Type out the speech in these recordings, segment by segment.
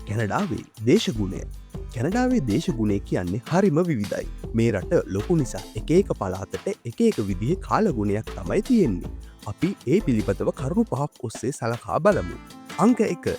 කැනඩාවේ දේශගුණය. කැනඩාවේ දේශගුණය කියන්නේ හරිම විවිධයි. මේ රට ලොකු නිසා එක එක පළාතට එක එක විදිහේ කාලගුණයක් තමයි තියෙන්නේ. අපි ඒ පිළිබඳව කරුණු පහක් ඔස්සේ සලකා බලමු. අංක 1,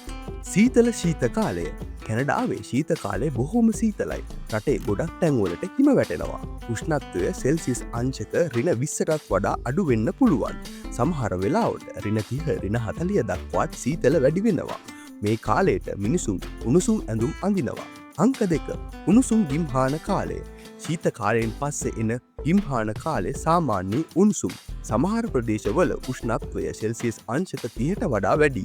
සීතල ශීත කාලය. කැනඩාවේ ශීත කාලය බොහොම සීතලයි. රටේ ගොඩක් තැන්වලට හිම වැටෙනවා. උෂ්ණත්වය සෙල්සියස් අංශක ඍණ 20ටත් වඩා අඩු වෙන්න පුළුවන්. සමහර වෙලාවට ඍණ 30, ඍණ 40 දක්වාත් සීතල වැඩි වෙනවා. මේ කාලයට මිනිසුන් උණුසුම් ඇඳුම් අඳිනවා. අංක 2, උණුසුම් ගිම්හාන කාලය. ශීත කාලයෙන් පස්සේ එන ගිම්හාන කාලය සාමාන්‍ය උණුසුම්. සමහර ප්‍රදේශවල උෂ්ණත්වය සෙල්සියස් අංශක 30ට වඩා වැඩි.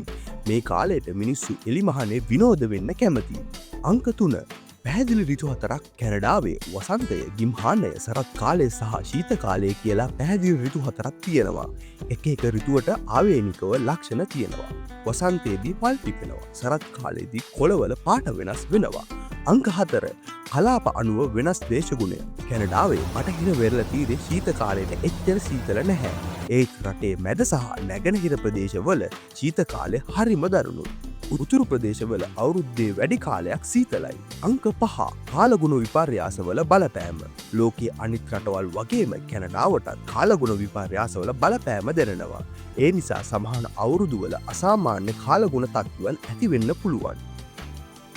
මේ කාලයට මිනිස්සු එලිමහනේ විනෝද වෙන්න කැමතියි. අංක 3, පැහැදිලි ඍතු හතරක්. කැනඩාවේ වසන්තය, ගිම්හානය, සරත් කාලය සහ ශීත කාලය කියලා පැහැදිලි ඍතු හතරක් තියෙනවා. එක එක ඍතුවට ආවේනිකව ලක්ෂණ තියෙනවා. වසන්තයේදී මල් පිපෙනවා. සරත් කාලයේදී කොළවල පාට වෙනස් වෙනවා. අංක 4, කලාප අනුව වෙනස් දේශගුණය. කැනඩාවේ බටහිර වෙරළ තීරයේ ශීත කාලයට එච්චර සීතල නැහැ. ඒත් රටේ මැද සහ නැගෙනහිර ප්‍රදේශවල ශීත කාලය හරිම දරුණුයි. උතුරු ප්‍රදේශවල අවුරුද්දේ වැඩි කාලයක් සීතලයි. අංක 5, කාලගුණ විපර්යාසවල බලපෑම. ලෝකයේ අනිත් රටවල් වගේම කැනඩාවටත් කාලගුණ විපර්යාසවල බලපෑම දැනෙනවා. ඒ නිසා සමහර අවුරුදුවල අසාමාන්‍ය කාලගුණ තත්ත්වයන් ඇති වෙන්න පුළුවන්.